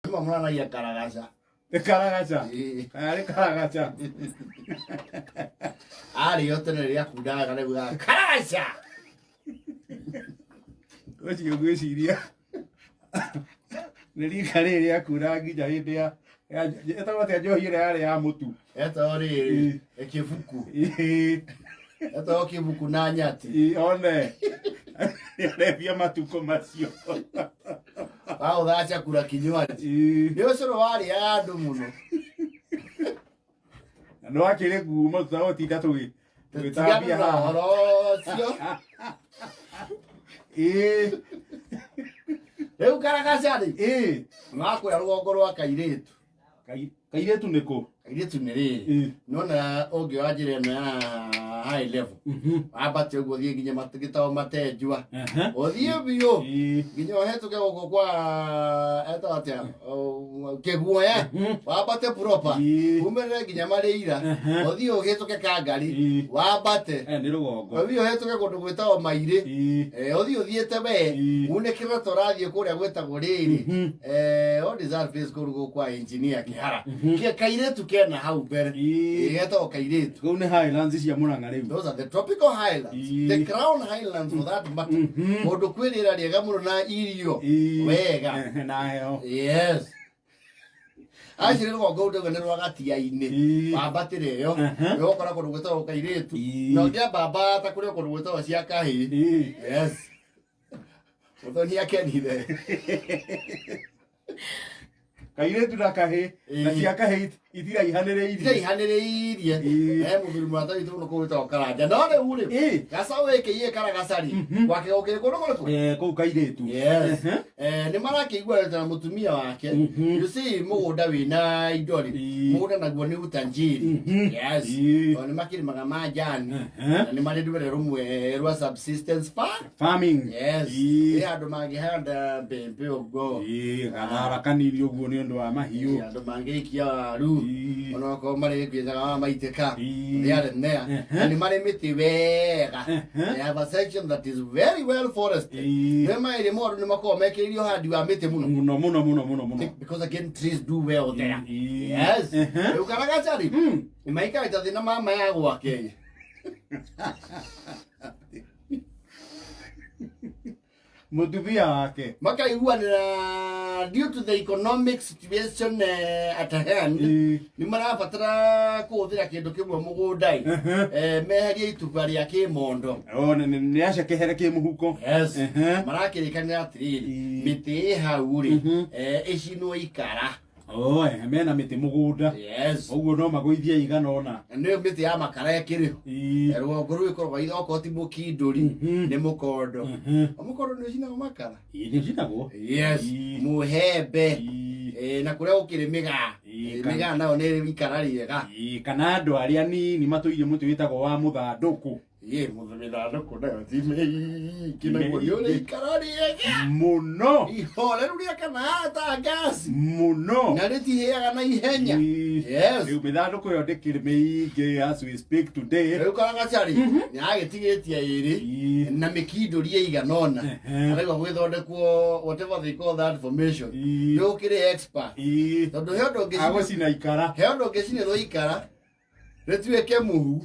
Nĩma mũranagia karagaca. Nĩ karagaca. Ĩĩ. Kana nĩ karagaca. Arĩo tene rĩrĩa akundaga rĩugaga karagaca. Ũcio ngwĩciria nĩ rika rĩrĩ rĩakura nginya hĩndĩ ya ĩtagwo atĩa njohi ĩrĩa yarĩ ya mũtu. Etagwo rĩrĩ kĩbuku. Ĩĩ. Etagwo kĩbuku na nyati. Ĩĩ, one nĩarembia matukũ macio. Waũthaa chakula kinywaji. Ĩĩ. Nĩ ũcũrũ warĩaga andũ mũno. Na nĩ wakĩrĩ ngumo tũtagũtinda Tigana tũgĩtambia na haha. ũhoro ũcio. Ĩĩ. Rĩu karagaca rĩ, Ĩĩ. wakũrĩa rũgongo rwa kairĩtu. Kairĩtu nĩ kũ? Kairĩtu nĩ rĩrĩ. Nĩwona ũngĩoya njĩra ĩno ya high level. Wambate ũguo ũthiĩ nginya gĩtao matenjua. Ũthiĩ biũ. Nginya ũhetũke gũkũ kwa etagwo atĩa kĩguoya. Wambate proper. Umĩrĩre nginya marĩira. Ũthiĩ ũhĩtũke kangari. Wambate. Nĩ rũgongo. Ũthiĩ ũhĩtũke kũndũ gwĩtagwo mairĩ. Ũthiĩ ũthiĩte we. Unĩkĩre ta ũrathiĩ kũrĩa gwĩtagwo rĩrĩ. What is that place kũndũ gũkũ kwa engineer Kĩhara. Kairĩtu kena hau mbere. Getagwo kairĩtu. Kũu nĩ Highlands cia Murang'a rĩu. Those are the tropical highlands. The crown highlands for that matter. Kũndũ kwĩ rĩera rĩega mũno na irio. Wega. Na heho. Yes. Acio nĩ rũgongo rũu nĩ rwa gatia-inĩ. Wambatĩra ĩyo. Ũgũkora kũndũ gwĩtagwo kairĩtu. Na ũngĩamba mbata kũrĩ kũndũ gwĩtagwo cia kahĩĩ. Yes. Mũthoni akenire. Kairĩtu na kahĩĩ na cia kahĩĩ itiraihanĩrĩirie. Itiraihanĩrĩirie. He mũthuri mũrata witũ mũno kũu wĩtagwo Karanja. No rĩu rĩ, gacaũ ĩkĩiye karagaca rĩ, gwake gũkĩrĩ kũndũ kũrĩkũ? Kũu kairĩtu. Yes. Nĩ marakĩigua na mũtumia wake. You see mũgũnda wĩna indo rĩ, mũgũnda naguo nĩ utanjiri. Yes. Tondũ nĩ makĩrĩmaga majani na nĩ marĩ rwere rũmwe rwa subsistence farm. Farming. Yes. Ĩ andũ mangĩhanda mbembe ũguo. Ĩĩ, gathara kanini ũguo nĩ ũndũ wa mahiũ. Andũ mangĩikia waru. Onokorwo marĩkĩnjaga wa maitĩka. They are there. Na nĩ marĩ mĩtĩ wega. They have a section that is very well forested. Nĩ maĩrĩ mo andũ nĩ makoragwo mekĩrĩirio ũhandi wa mĩtĩ mũno. Mũno mũno mũno mũno mũno. Because again trees do well there. Yes. Rĩu karagaca rĩ, nĩ maikarĩte thĩ na mama ya gwake. Mũtumia wake. Makaiguanĩra due to the economic situation at hand, nĩ marabatara kũhũthĩra kĩndũ kĩmwe mũgũnda ĩ, meherie ituba rĩa kĩmondo. Oh, nĩ acekehere kĩ mũhuko. Yes. Marakĩrĩkanĩra atĩrĩrĩ, mĩtĩ ĩ hau rĩ, ĩcinwo ikara. Oh, mena mĩtĩ mũgũnda. Yes. Ũguo no magũithie igana ũna. Na nĩyo mĩtĩ ya makara ĩkĩrĩ ho. Rũgongo rũu ĩkoragwo ithe okorwo ti mũkindũri, nĩ mũkondo. O mũkondo nĩ ũcinagwo makara? Ĩĩ, nĩ ũcinagwo. Yes. Mũhembe. Na kũrĩa gũkĩrĩ mĩgaa. Mĩgaa nayo nĩ ikara rĩega. Kana andũ arĩa nini matũire mũtĩ wĩtagwo wa mũthandũkũ. Ĩ mũthandũkũ nayo ti mĩingĩ naguo nĩ ũrĩ ikara rĩega. Mũno. Ihoreru rĩa kana ta ngasi. Mũno. Na rĩtihĩaga na ihenya. Yes. Rĩu mĩthandũkũ ĩyo ndĩkĩrĩ mĩingĩ as we speak today. Rĩu karagacari nĩ agĩtigĩtie ĩrĩ na mĩkindũri ĩigana ũna. Araigua gwĩthondekwo whatever they call that formation. Nĩ ũkĩrĩ expert. Tondũ he ũndũ ũngĩcinĩrwo Agũcina ikara. He ũndũ ũngĩcinĩrwo ikara rĩtuĩke mũhu.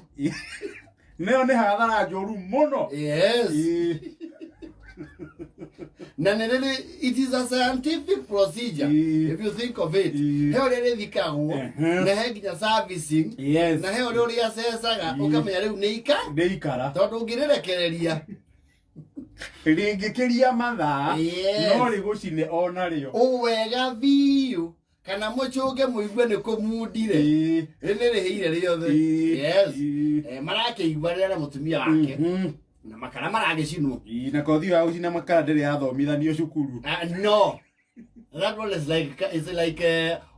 Nĩyo nĩ hathara njũru mũno. Yes. Na nĩ rĩrĩ, it is a scientific procedure if you think of it. He ũrĩa rĩthikagwo na he nginya servicing na he ũrĩa ũrĩacecaga ũkamenya rĩu nĩ ika nĩ ikara tondũ ũngĩrĩrekereria rĩngĩkĩria mathaa Yes. no rĩgũcine ona rĩo. Ũwega biũ kana mũcũnge mũigue nĩ kũmundire rĩ nĩ rĩhĩire rĩothe. Yes. Marakĩiguanĩra na mũtumia wake na makara maragĩcinwo. Ĩĩ, na kothi ya gũcina makara ndĩrĩ yathomithanio cukuru. No, that one is like, it's like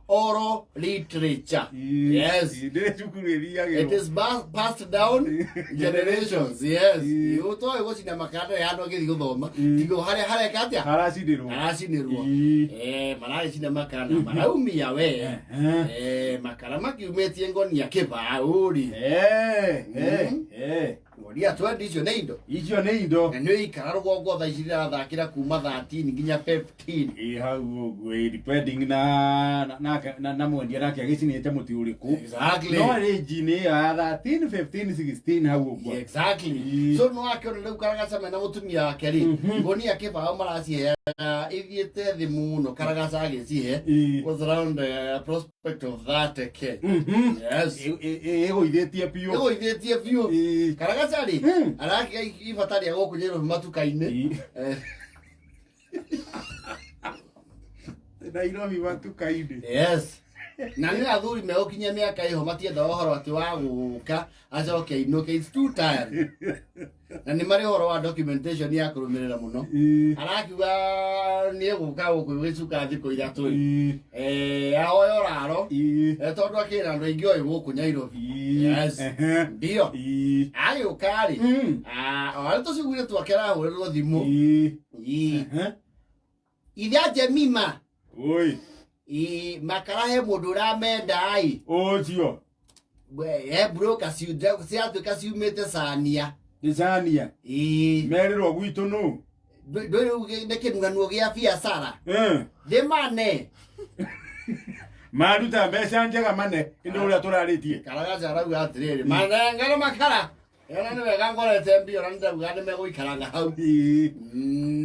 oral literature. Yes. Ndĩrĩ cukuru ĩthiagĩrwo. It is passed down generations. Yes. Ũtoĩ gũcina makara ndĩrĩ handũ agĩthiĩ gũthoma tiga o harĩa hareka atĩa haracinĩrwo. Haracinĩrwo. Maragĩcina makara na maraumia we. Makara makiumĩtie ngonia kĩbaũ rĩ. Ngonia 20 icio nĩ indo. Icio nĩ indo. Na nĩ ikara rũgongo thaa ici rĩrathakĩra kuma 13 nginya 15. Ĩ hau ũguo ĩ depending na mwendia nake agĩcinĩte mũtĩ ũrĩkũ. Exactly. No range-inĩ ĩyo ya 13, 15, 16 hau ũguo. Exactly. Ĩ. So no akĩona rĩu Karagaca mena mũtumia wake rĩ, ngonia kĩbaũ maraciheaga ithiĩte thĩ mũno Karagaca agĩcihe Ĩ. was around a prospect of 30K. Yes. Ĩgũithĩtie biũ. Ĩgũithĩtie biũ. Ĩ. Karagaca rĩ, arakĩga ibata rĩa gũkũ Nairobi matuka-inĩ. Ĩ. Eh, Nairobi matuka-inĩ. Yes. Na nĩ athuri megũkinyia mĩaka ĩho matiendaga ũhoro atĩ wa gũka acoke ainũke. It's too tired. Na nĩ marĩ ũhoro wa documentation ya kũrũmĩrĩra mũno. Ĩ. Arakiuga nĩ egũka gũkũ gĩcuka thikũ ithatũ rĩ. Ĩ. Eh, ahoe ũraro. Ĩ. Eh, tondũ akĩra andũ aingĩ oĩ gũkũ Nairobi. Ĩ. Yes. Ehe. Ndio. Ĩ. Agĩũka rĩ. Ah, o arĩ tũcuguri twake arahũrĩrwo thimũ. Ĩ. Ĩ. Ehe. Ithe Jemima. Oi. Ĩ, makara he mũndũ ũramenda ĩ. Ũcio. He broker ciatuĩka ciumĩte Cania. Nĩ Cania. Ĩ. Merĩrwo gwitũ nũ? Ndũĩ rĩu nĩ kĩnunganuo gĩa biacara. Eh. Ndĩmane. Maruta mbeca njega mane ĩndĩ ũrĩa tũrarĩtie. Karagaca arauga atĩrĩrĩ, manengere makara. Ĩona nĩ wega ngorete mbia ona nĩndauga nĩmegũikaranga hau. Ĩ.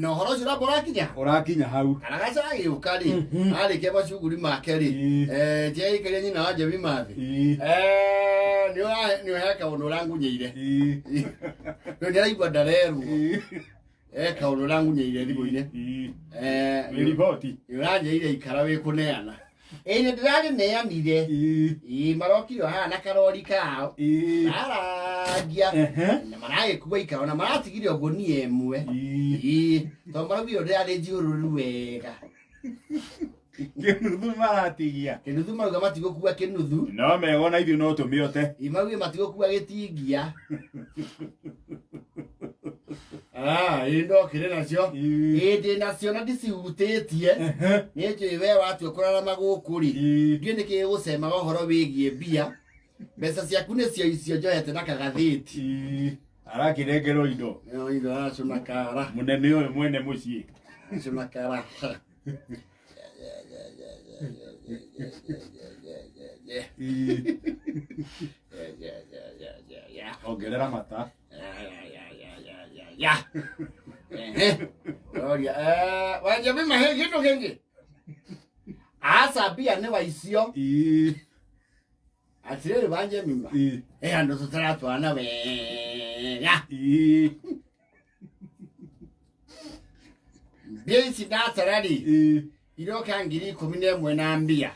Na ũhoro ũcio ũramba ũrakinya. Ũrakinya hau. Karagaca agĩũka rĩ, arĩkia macuguri make rĩ, Ĩ. eh, tiaikaria nyina wa Jemima thĩ. Ĩ. Eh, nĩ ũhe kaũndũ ũrangunyĩire. Ĩ. Rĩu nĩaraigua ndarerwo. Ĩ. Eh, kaũndũ ũrangunyĩire thimũ-inĩ. Ĩ. Eh, Nĩ riboti. nĩ ũranjĩrire ikara wĩ kũneana. Ĩ nĩ ndĩrarĩneanire. Ĩ. Ĩ marokire o haha na karori kao. Ĩ. Marangia. Ehe. Na maragĩkua ikara na maratigire o ngũnia ĩmwe. Ĩ. Ĩ, tondũ maraugire ndĩrarĩ njihũrũru wega. Kĩnuthu maratigia. Kĩnuthu marauga matigũkua kĩnuthu. No mega ona ithuĩ no tũmĩote. Ĩ mauge matigũkua gĩtingia. Ah, ĩ ndokire nacio. Ĩ. Ĩ ndĩ nacio na ndicihutĩtie. Ehe. Nĩ njũĩ we watua kũrarama gũkũ rĩ. Ĩ. Ndiũĩ nĩkĩ gũcemaga ũhoro wĩgiĩ mbia. Mbeca ciaku nĩcio icio njoete na kagathĩti. Ĩ. Arakĩnengerwo indo. Ĩyo indo aracũna kara. Mũnene ũyũ mwene mũciĩ. Aracũna kara. Ĩ. Ongerera mata. Wanjamima he kĩndũ kĩngĩ. Aca mbia nĩ wa icio. Ĩ. Atĩrĩrĩ Wanjamima. Ĩ. He handũ tũtaratwarana wega. Ĩ. Mbia ici ndatara rĩ, Ĩ. iroka 11,000 na mbia.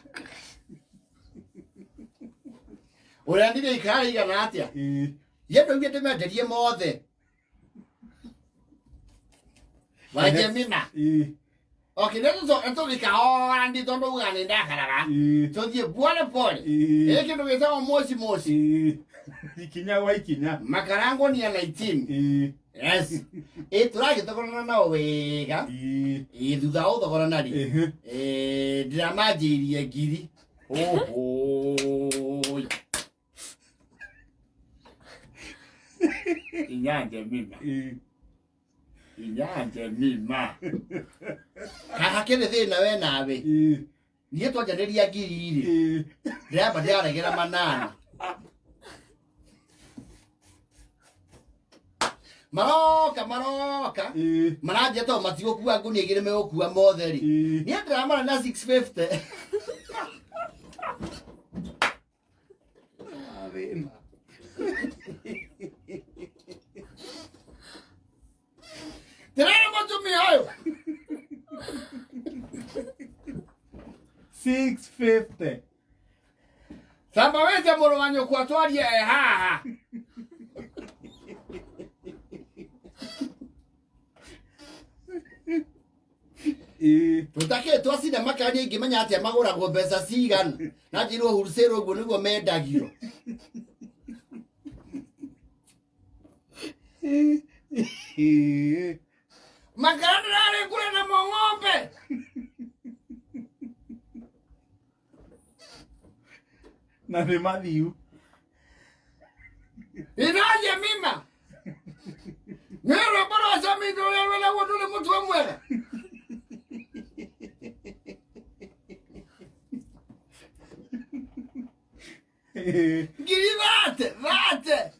Ũrendire ikara igana atĩa? Ĩ. Ye ndauge ndĩmenderie mothe. Wanjemima. Ĩ. Okay, nĩ tũgĩkahora ndi tondũ uga nĩ ndakaraga. Ĩ. Tũthiĩ pole pole. Ĩ. Ĩ kĩndũ gĩtagwo moci moci. Ĩ. Ikinya gwa ikinya. Makara ngũnia 19. Ĩ. Yes. Ĩ tũragĩthogorana nao wega. Ĩ. Ĩ thutha wa gũthogorana rĩ. Ehe. Eh, ndĩramanjĩirie ngiri. Oho. Inyanje mima. Ĩ. Inyanje mima. Haha kĩrĩ thĩna we nawe. Ĩ. Niĩ twanjanĩria ngiri rĩ. Ĩ. Ndĩramba ndĩraregera manana. Maroka maroka. Ĩ. Maranjia tondũ matigũkua ngunia igĩrĩ megũkua mothe rĩ. Ĩ. Niĩ ndĩramara na 650. Mathĩna. Ndĩrera mũtumia ũyũ. 650. Tamba wĩte mũrũ wa nyũkwa twarie e haha. Ĩ. Tũtakĩ twacina makara niĩ ingĩmenya atĩa magũragwo mbeca cigana. Na njĩrwo wholesale ũguo nĩguo mendagio. Ĩ. Makara ndĩrarĩ ngũre namo ng'ombe. Na nĩ mathiu. Inaje mima. Mwega. Ngiri thate thate.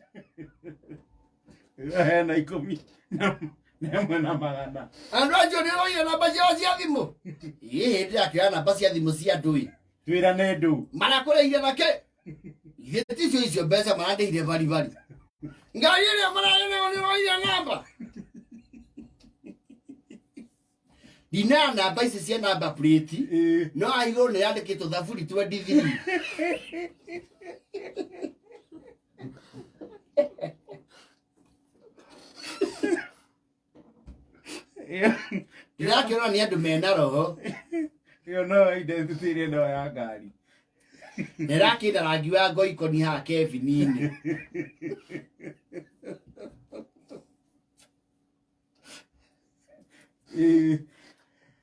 Hena ikumi na ĩmwe na magana. Andũ acio nĩ roire namba ciao cia thimũ. Ĩ hĩndĩ akĩoya namba cia thimũ cia andũ ĩ. Twĩrane ndũ. Marakũrĩire na kĩ? Ithe ticio icio mbeca marandĩhire baribari. Ngari ĩrĩa mararĩ nayo nĩ roire namba. Ndina namba ici cia namba plate. No aigũrũ nĩ yandĩkĩtwo thaburi 23. Ndĩrakĩona nĩ andũ mena roho. Ĩyo no identity ĩrĩa no ya ngari. Na ĩrakĩna rangi wa ngoikoni haha kebini-inĩ.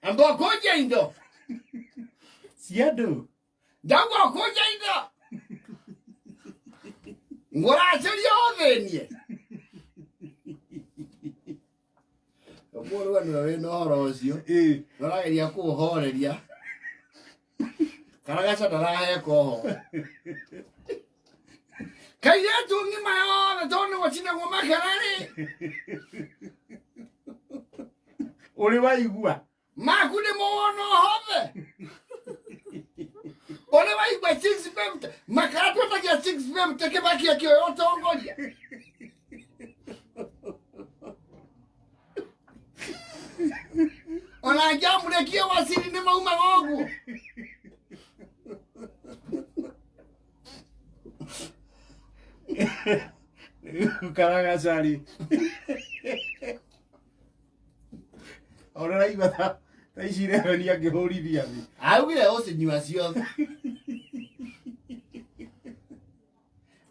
Amba ũkũnje indo. Cia andũ. Ndauga ũkũnje indo. Ngũracĩria ũthĩnie. Mũndũ we nĩwe wĩna ũhoro ũcio. Ũrageria kũũhoreria. Karagaca ndaraheka ũhoro. Kairĩtu ng'ima yothe tondũ nĩ gũcinagwo makara rĩ. Ũrĩ waigua. Maku nĩ mawona hothe. Ũrĩ waigua 650 makara twendagia 650 Kĩbaki akĩoya ũtongoria. Ona angĩamũrĩkie waciri nĩ maumaga ũguo. Karagaca rĩ. Ona raigua ta ici 11 angĩhũrithia thĩ. Augire ũcinyua ciothe.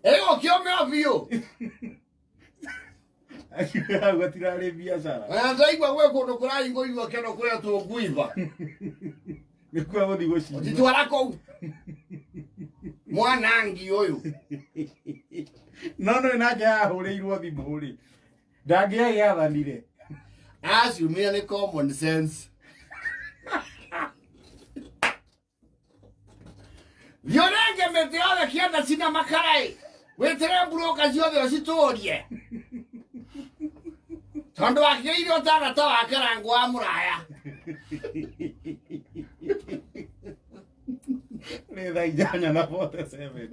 Ĩgũkĩũmĩra biũ. Akiuga hau hatirarĩ biacara. Na ndaigua gwĩ kũndũ kũrahingũrirwo kĩndũ kũretwo Nguiba. Nĩkuo agũthiĩ gũcinyua. Ũtitwara kũu. Mwanangi ũyũ. No nĩ nake ahũrĩirwo thimũ rĩ. Ndangĩagĩathanire. Aciumire nĩ common sense. Thiĩ ũrenge mĩtĩ yothe kĩanda cina makara ĩ. Wĩtĩre mburũka ciothe ũcitũrie. Tondũ wakĩgĩire ũtana ta wa karangũ wa mũraya. Nĩ thaa inyanya na 47.